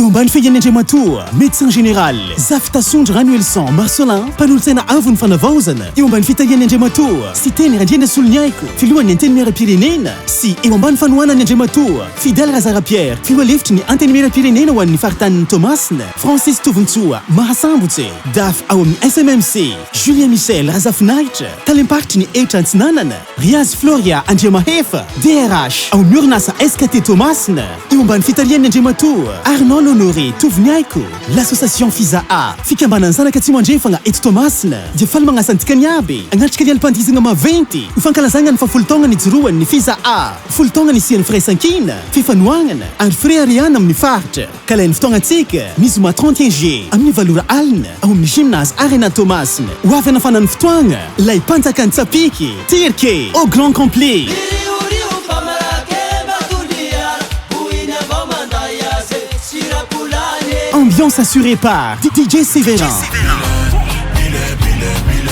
Eo ambany fehian'ny Andriamatoa Médecin Général Zafitasondro Ranoelson Marcelin, Mpanolotsaina Avon'ny Fanavaozana, eo ambany fitarihan'ny Andriamatoa Siteny Randrianasoloniaiko, Filohan'ny Antenimierampirenena, sy eo ambany fanohanan'ny Andriamatoa Fidèle Razara Pierre, Filoha lefitry ny Antenimierampirenena ho an'ny Faritanin'i Toamasina, Francis Tovontsoa Mahasambotse, Daf ao amin'ny SMMC, Julien Michel Razafinahitra, Talem-paritry ny Hetra Antsinanana, Riaz Floria Andriamahefa, DRH ao amin'ny orinasa SKT Toamasina, eo ambany fitarihan'ny Andriamatoa Arnold Honoré Tovoniaiko, L'association Fizaha, fikambanan'ny zanaka Atsimo Andrefagna eto Toamasina, dia faly magnasa antika niaby hagnatrika ny alim-pandihizagna maventy ho fankalazagna ny fahafolo taogna nijoroan'ny Fizaha, folo taogna nisian'ny firaisankina, fifanohagnana ary fireharehana amin'ny faritra. Ka ilay ny fotoagnantsika ny zoma 31 juillet amin'ny valo ora alina ao amin'ny Gymnase Arena Toamasina. Ho avy hanafana ny fotoagna ilay mpanjakan'ny tsapiky, Tirke, au grand complet. Ambiance assurée par DJ Sévérin.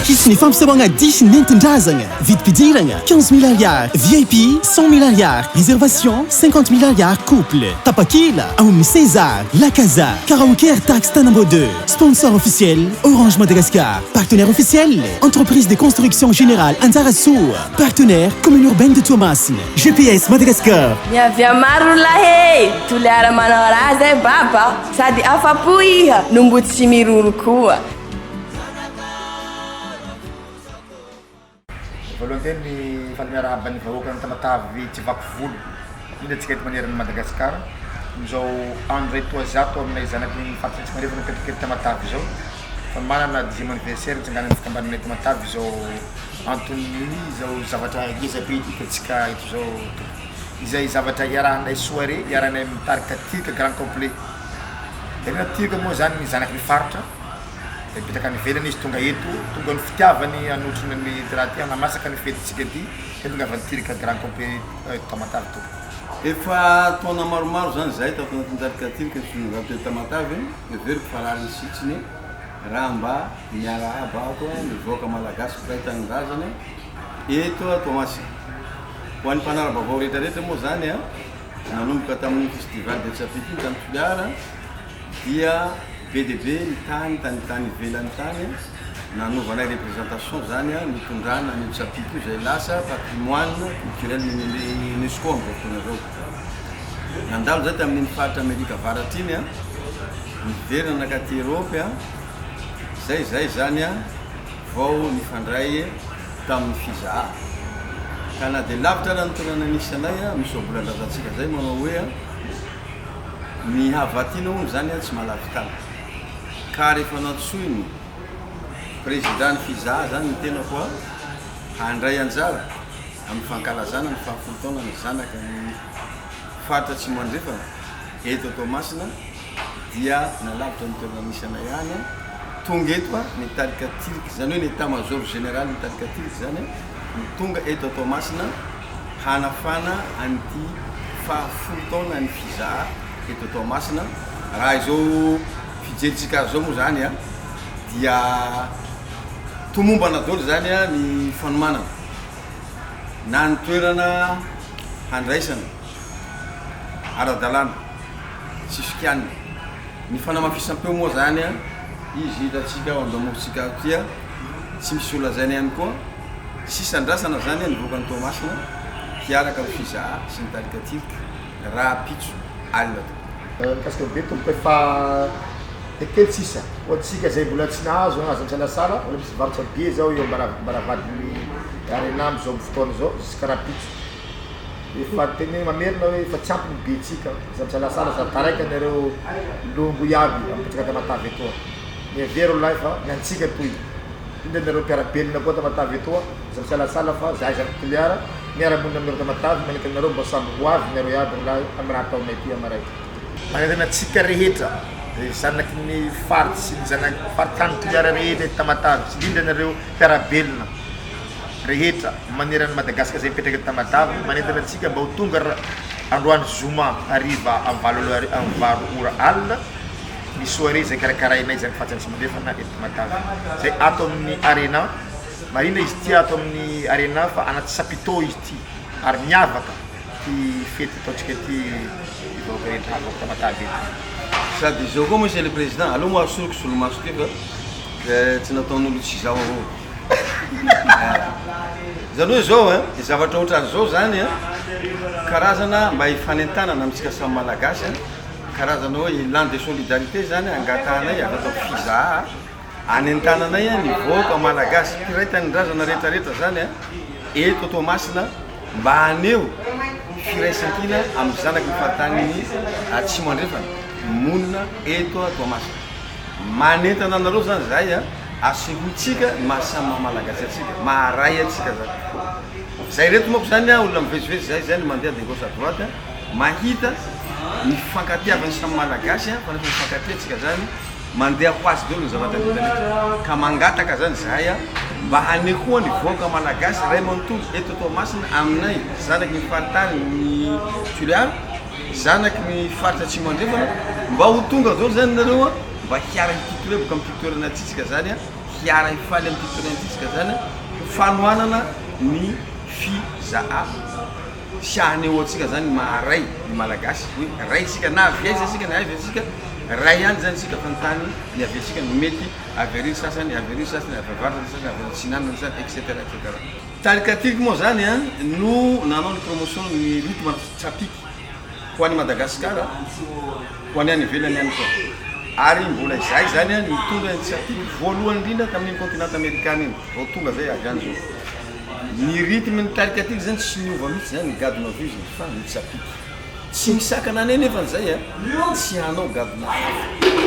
Hisy ny fampisehoagna dihy nentin-drazagna. Vidim-pidiragna, 15 mille ariary, VIP, 100 mille ariary, réservation, 50 mille ariary couple. Tapakila, ao amin'ny César, La Casa, Karaoke ary Tax Tanambao 2. Sponsor officiel, Orange Madagascar. Partenaire officiel, Entreprise de Construction Générale Anjarasoa. Partenaire, Commune Urbaine de Toamasina. GPS Madagascar. Miavia maro rolahy e! Toliara manao raha zay baba sady afapo iha no mbo tsy miroro koa. Voalohany teny faly miarahaba ny vahoakan'i Tamatave tsy vaky volo, indrindra antsika eto maneran'i Madagasikara, amin'izao andro iray toa zato aminay zanaky ny faritra Atsimo Andrefana mipetraka eto Tamatave izao, fa manana dixième anniversaire nitsanganan'ny fikambananay Tamatave izao anton'ny izao zavatra ngeza be hitantsika eto izao tompoko, izay zavatra iarahanay soirée, iarahanay mitarika tirika grand complet, Ireo tirika moa zany ny zanaky ny faritra. Dia mipetraka any ivelany izy tonga eto, tonga ny fitiavany hanotrona ny raha ty, hanamasaka ny fetintsika ity, dia tongavan'ny Tirika Grand Complet eto Tamatave tompoko. Efa taona maromaro izany izahay tato anatin'ny tarika Tirika sy Zondrano teto Tamatave, heveriko fa rariny sy hitsiny raha mba miarahaba ato ny vahoaka Malagasy mpiray tanindrazana eto Toamasina. Ho an'ny mpanara-baovao rehetrarehetra moa izany, nanomboka tamin'iny festival de Tsapiky iny tany Toliara, dia be dia be ny tany tany tany ivelany tany nanovanay représentation zany nitondrana an'io tsapiky io izay lasa patrimoine culturel ny UNESCO amin'izao fotoana izao. Nandalo zay tamin'iny faritra Amerika Avaratra iny niverina nankaty Europe zay zay zany vao nifandray tamin'ny FIZA. Ka na dia lavitra ara ny toerana nisy anay misy ohabolan-drazantsika zay manao hoe Ny havatiana hono izany tsy malavitana. Ka rehefa nantsoiny président ny FIZA zany ny tenako a handray anjara amin'ny fankalazana ny fahafolo taona ny zanaka ny faritra Atsimo Andrefana eto Toamasina dia nalavitra ny toerana nisy anay any tonga eto a ny tarika Tirky zany hoe ny état major général ny tarika Tirky zany no tonga eto Toamasina hanafana an'ity faha folo taona ny FIZA eto Toamasina. Raha izao fijerintsika azy izao moa izany dia tomombana daholo izany ny fanomanana na ny toerana handraisana ara-dalàna tsy fikianina. Ny fanamafisam-peo moa izany izy hitantsika ao an-damosintsika ato ity tsy misy ho lazaina ihany koa. Sisa andrasana zany ny vahoakan'i Toamasina hiaraka amin'ny Fiza sy ny tarika Tirk rahampitso alina tompoko. Mikasika ny be tompoko efa kely sisa ho antsika izay mbola tsy nahazo aza misalasala mbola misy varotra be zao eo ambaravadin'ny arena amizao fotoana izao jusqu'à rahampitso efa tena mamerina hoe efa tsy ampy ny be tsika aza misalasala za taraiky anareo longo iaby mipetraka Tamatave etoa miavia rolahy fa ny antsika toy. Indrindra nareo mpiara-belona koa Tamatave etoa, aza misalasala fa zahay zanak'i Toliara, miara-monina aminareo Tamatave, manentana anareo mba samby ho avy nareo iaby ry lahy amin'ny raha ataonay ty amaray. Manentana antsika rehetra, ry zanaky ny faritsy sy ny zanaky faritany Toliara rehetra eto Tamatave, sy indrindra nareo mpiara-belona rehetra manerana an'i Madagasikara izay mipetraka eto Tamatave, manentana antsika mba ho tonga androany zoma hariva amin'ny valo amin'ny valo ora alina, ny soirée izay karakarainay izany fatsy Antsimondrefana eto Tamatave izay ato amin'ny Arena, marina izy ity ato amin'ny Arena fa anaty chapiteau izy ity ary miavaka ity fety ataontsika ity ny vahoaka rehetra avy ao Tamatave eto. Sady izao koa monsieur le président, aleo moa asoriko solomaso ty fa tsy nataon'olo tsy izaho avao. Zany hoe zao ein, ny zavatra ohatran'izao zany an, karazana mba hifanentanana amintsika samy malagasy an, karazana hoe élan de solidarité zany angatahanay avy ato amin'ny FIZAA, anentananay ny vahoaka malagasy mpiray tanindrazana rehetrarehetra zany an, eto Toamasina mba haneho firaisankina amin'ny zanaky ny faritanin'ny Atsimo Andrefana monina eto Toamasina. Manentana anareo zany zahay a, asehointsika ny maha samy maha malagasy antsika, maha ray antsika zany. Zay reto manko zany a, olona mivezivezy zay zany mandeha de gauche à droite mahita ny fifankatiavan'ny samy malagasy a, fa rehefa mifankatia tsika zany mandeha ho azy daholo ny zavatra rehetra rehetra. Ka mangataka zany zahay a, mba hanehoa ny vahoaka malagasy ray manontolo eto Toamasina aminay zanaky ny faritany ny Toliara, Zanaky ny faritra Atsimo Andrefana, mba ho tonga daholo zany nareo a, mba hiara hitotoreboka amin'ity toerana ity tsika zany a, hiara hifaly amin'ity toerana ity tsika zany a, ho fanohanana ny FIZA sy hanehoantsika zany ny maha ray ny Malagasy hoe ray tsika na avy aiza tsika na aiza tsika, ray ihany zany tsika fa ny tany niaviantsika no mety avy ary ny sasany, avy ary ny sasany, avy avaratra ny sasany, avy atsinanana ny sasany, etc etc. Tarika Tiako moa zany a no nanao ny promotion ny rythme tsapiky ho an'i Madagasikara, ho an'ny any ivelany ihany koa. Ary mbola izahay zany a nitondra ny tsapiky voalohany indrindra tamin'iny continent amerikana iny, vao tonga zay avy any zao. Ny rythme ny tarika Tiako zany tsy niova mihitsy zany ny gadona voizina fa ny tsapiky. Tsy misakana anay nefany zay a tsy hanao gadona hafa.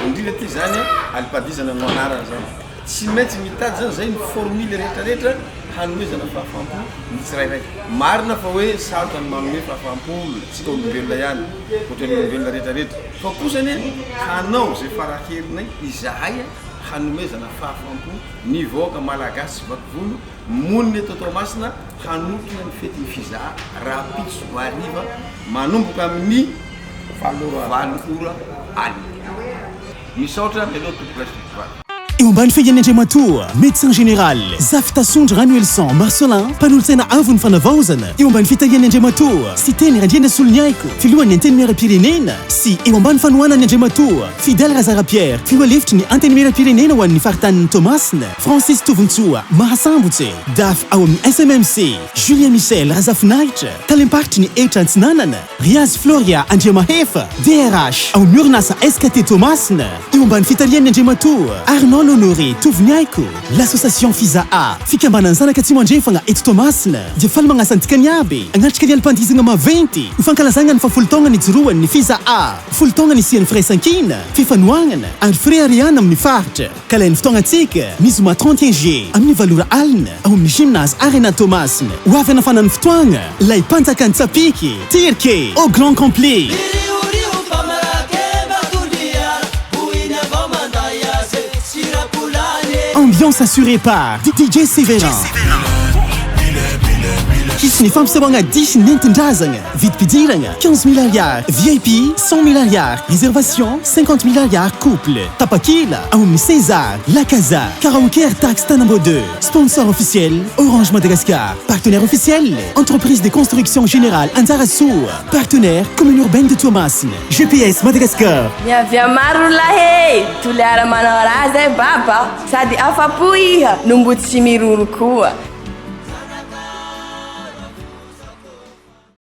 Indrindra ty zany a alim-padihizana no anarany zany. Tsy maintsy mitady zany zay ny formule rehetra rehetra hanomezana fahafaham-po ny tsirairay. Marina fa hoe sarotra ny manome fahafaham-po olona, tsika olombelona ihany, ohatran'ny olombelona rehetra rehetra. Fa kosa anie hanao zay faraherinay izahay hanomezana fahafaham-po ny vahoaka malagasy tsy vaky volo monina eto Toamasina hanotrona ny fetin'ny Fizaha rahampitso hariva manomboka amin'ny valo ora alina. Misaotra mialoha tompoko lahy sy tompoko vavy. Eo ambany fehian'ny Andriamatoa Médecin Général Zafitasondro Ranoelson Marcelin, Mpanolotsaina Avon'ny Fanavaozana, eo ambany fitarihan'ny Andriamatoa Siteny Randrianasoloniaiko, Filohan'ny Antenimierampirenena, sy eo ambany fanohanan'ny Andriamatoa Fidèle Razara Pierre, Filoha lefitry ny Antenimierampirenena ho an'ny Faritanin'i Toamasina, Francis Tovontsoa Mahasambotse, Daf ao amin'ny SMMC, Julien Michel Razafinahitra, Talem-paritry ny Hetra Antsinanana, Riaz Floria Andriamahefa, DRH, ao amin'ny orinasa SKT Toamasina, eo ambany fitarihan'ny Andriamatoa Arnold Honoré Tovoniaiko, L'association FIZAA, Fikambanan'ny Zanaka Atsimo Andrefagna eto Toamasina, dia faly magnasa antika niaby hagnatrika ny alim-pandihizagna maventy ho fankalazagna ny fahafolo taogna nijoroan'ny FIZAA, folo taogna nisian'ny firaisankina, fifanohagnana ary fireharehana amin'ny faritra. Ka ilay ny fotoagnantsika ny zoma 31 juillet amin'ny valo ora alina ao amin'ny Gymnase Arena Toamasina. Ho avy hanafana ny fotoagna ilay mpanjakan'ny tsapiky, Tirke, au grand complet. Ambiance assurée par DJ Sévérin. Hisy ny fampisehoagna dihy nentin-drazagna. Vidim-pidiragna, 15 mille ariary, VIP, 100 mille ariary, réservation, 50 mille ariary couple. Tapakila, ao amin'ny César, La Casa, Karaoke ary Tax Tanambao 2. Sponsor officiel, Orange Madagascar. Partenaire officiel, Entreprise de Construction Générale Anjarasoa. Partenaire, Commune Urbaine de Toamasina. GPS Madagascar. Miavia maro rolahy e! Toliara manao raha zay baba a! Sady afapo iha no mbo tsy miroro koa.